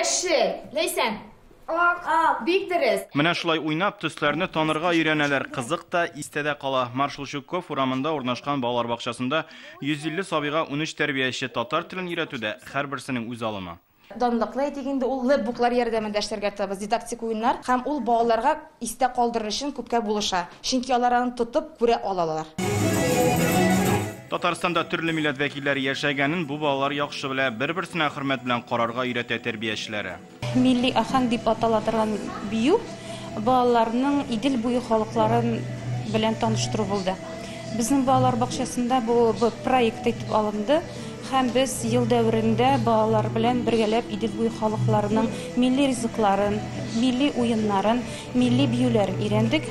Яшел. Ләйсән. Ак. Бик дөрес. Менә шулай уйнап, төсләрне танырга өйрәнәләр. Кызык та, истә дә кала. Маршал Чугков урамында урнашкан балалар бакчасында 150 сабыйга 13 тәрбияче татар телен өйрәтүдә һәрберсенең үз алымы. Данлыклы әйтик инде, ул лэпбуклар ярдәмендә эшләргә тырышабыз, дидактик уеннар, һәм ул балаларга истә калдырыр өчен күпкә булыша, чөнки алар аны тотып күрә алалар. Татарстанда төрле милләт вәкилләре яшәгәнен бу балалар яхшы белә, бер-берсенә хөрмәт белән карарга өйрәтә тәрбиячеләре. Милли аһәң дип атала торган бию балаларның Идел буе халыкларын белән таныштыру булды. Безнең балалар бакчасында бу проект итеп алынды һәм без ел дәверендә балалар белән бергәләп Идел буе халыкларының милли ризыкларын, милли уеннарын, милли биюләрен өйрәндек.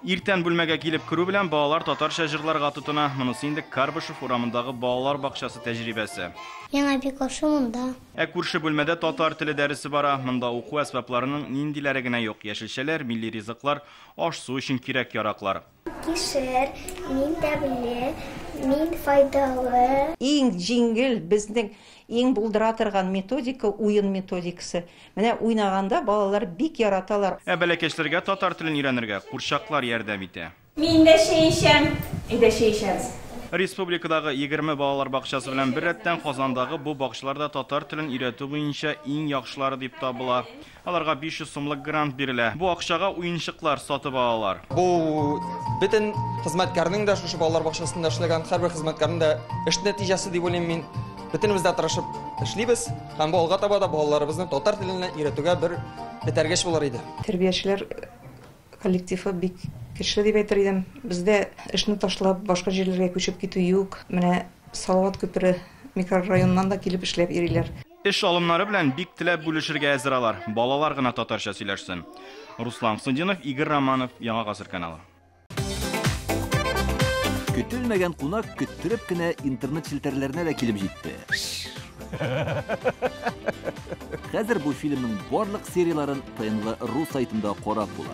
Иртән бүлмәгә килеп керү белән балалар татарча җырларга тотына. Монысы инде Карбышев урамындагы балалар бакчасы тәҗрибәсе. Миңа бик ошый монда. Ә күрше бүлмәдә татар теле дәресе бара. Монда уку әсбапларының ниндиләре генә юк. Яшелчәләр, милли ризыклар, аш-су өчен кирәк-яраклар. Кишер, мин тәмле, мин файдалы. Иң җиңел, безнең иң булдыра торган методика, уен методикасы. Менә уйнаганда балалар бик яраталар. Ә бәләкәчләргә татар телен өйрәнергә курчаклар ярдәм итә. Мин дә чәй эчәм. Әйдә, чәй эчәбез. Республикадагы 20 балалар бакчасы белән беррәттән Казандагы бу бакчалар да татар телен өйрәтү буенча иң яхшылары дип табыла. Аларга 500 сумлык грант бирелә. Бу акчага уенчыклар сатып алалар. Бу бөтен хезмәткәрнең дә, шушы балалар бакчасында эшләгән һәрбер хезмәткәрнең дә эш нәтиҗәсе дип уйлыйм мин. Бөтенебез дә тырышып эшлибез һәм бу алга таба да балаларыбызны татар теленә өйрәтүгә бер этәргеч булыр иде. Тәрбиячеләр коллективы бик көчле дип әйтер идем. Бездә эшне ташлап башка җирләргә күчеп китү юк. Менә Салават күпере микрорайоннан да килеп эшләп йөриләр. Эш алымнары белән бик теләп бүлешергә әзер алар. Балалар гына татарча сөйләшсен. Руслан Хусндинов, Игорь Романов, Яңа Гасыр каналы. Көтелмәгән кунак көттереп кенә интернет челтәрләренә дә килеп җитте. Хәзер бу фильмның барлык серияләрен ТНВ.ру сайтында карап була.